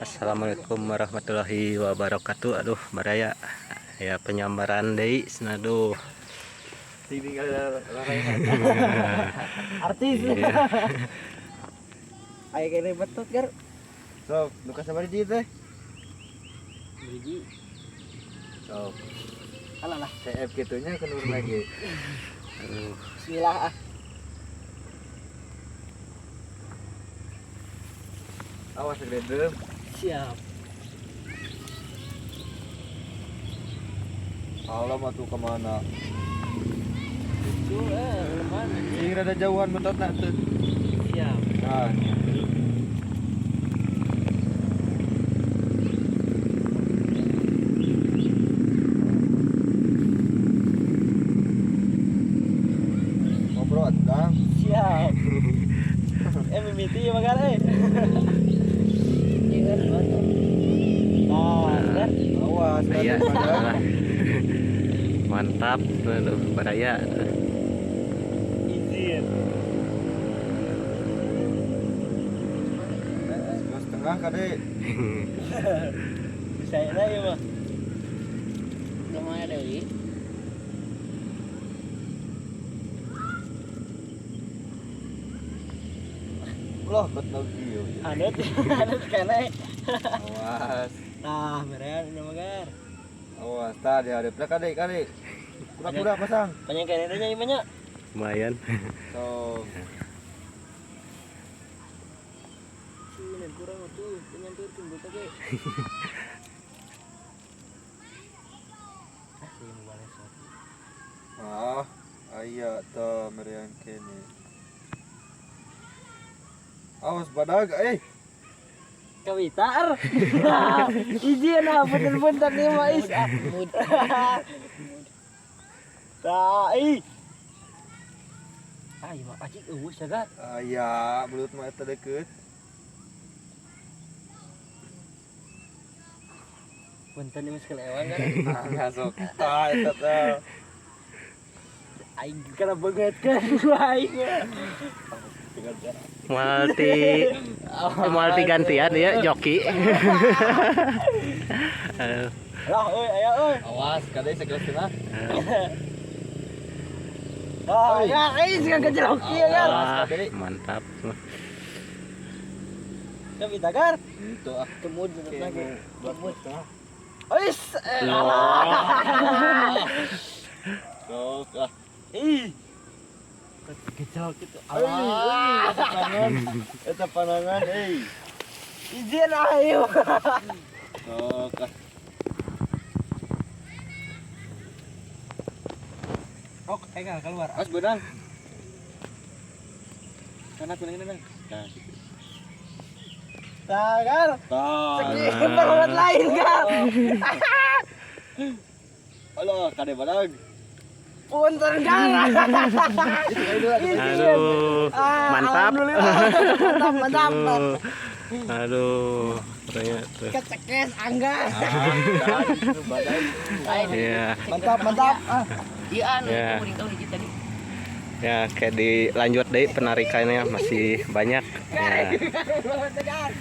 Assalamualaikum warahmatullahi wabarakatuh. Aduh, baraya ya penyambaran deui cenah, aduh. Artis. Iya. Ayo kene betot gar. Sok, nu kasabar hiji teh. Hiji. Sok, Alah lah. CF kitunya kenur lagi. Aduh, Bismillah ah. Awas gede. Siap. Allah mah tuh kemana? Lucu lemah. Sing rada jauhan betotna tuh. Siap. Nah, ngobrol atuh, Dang. Siap. Mimiti ya makan eh. Iya kan. Nah, gar. Awas, iya. kade badag. Mantap, aduh, baraya. Izin. 2,5 kade. Bisa ya mah. Lumayan deui. Loh, bet lagi yo. Anut, anut kene. Awas. Nah, berean ini mah gar. Awas, tah dihadepna kade, kade. Kura-kura pasang. Banyak kene teh nya banyak. Lumayan. Sok. Sini kurang tuh, penyampeurkeun buta ge. Ah, sih mau balik satu. Ah, aya tah merian kene. Awas badag, eh. Kawitar. Izin ah, punten-punten nih mah is. Tah, ih. Ah, ieu mah pacik eueuh sagar. Aya, belut mah eta deukeut. Punten ieu mah sekelewan kan. Ah, ngasok. Tah eta tah. Aing kana beungeut kan aing. Multi multi gantian ya joki. Aduh. Lah euy, aya euy. Awas, kade 1,5. Ah, ya, euy sekarang kejerok ieu kan. Wah, mantap. Kawita gar. Itu ah. Kemud lagi. 2,5. Ois. Loh. Sok ah. Ih. Kecil gitu. Alah, eta panangan. Eta panangan euy. Izin ayo. Sok ah. Ok, enggak keluar. Awas beunang. Kana kuning nang. Nah, gitu. Tagar. Tah. Segi perbuat lain gar. Alah, kade badag. Punten gar. Aduh, mantap. Alhamdulillah. Mantap, mantap. Aduh. Aduh, katanya tuh. Kecekes angga. Ah, itu badag. Iya. Mantap, mantap. Ah. Iya, anu, Ya. kuring tahu hiji tadi. Ya, kayak dilanjut deh penarikannya masih banyak. Ya. Gar.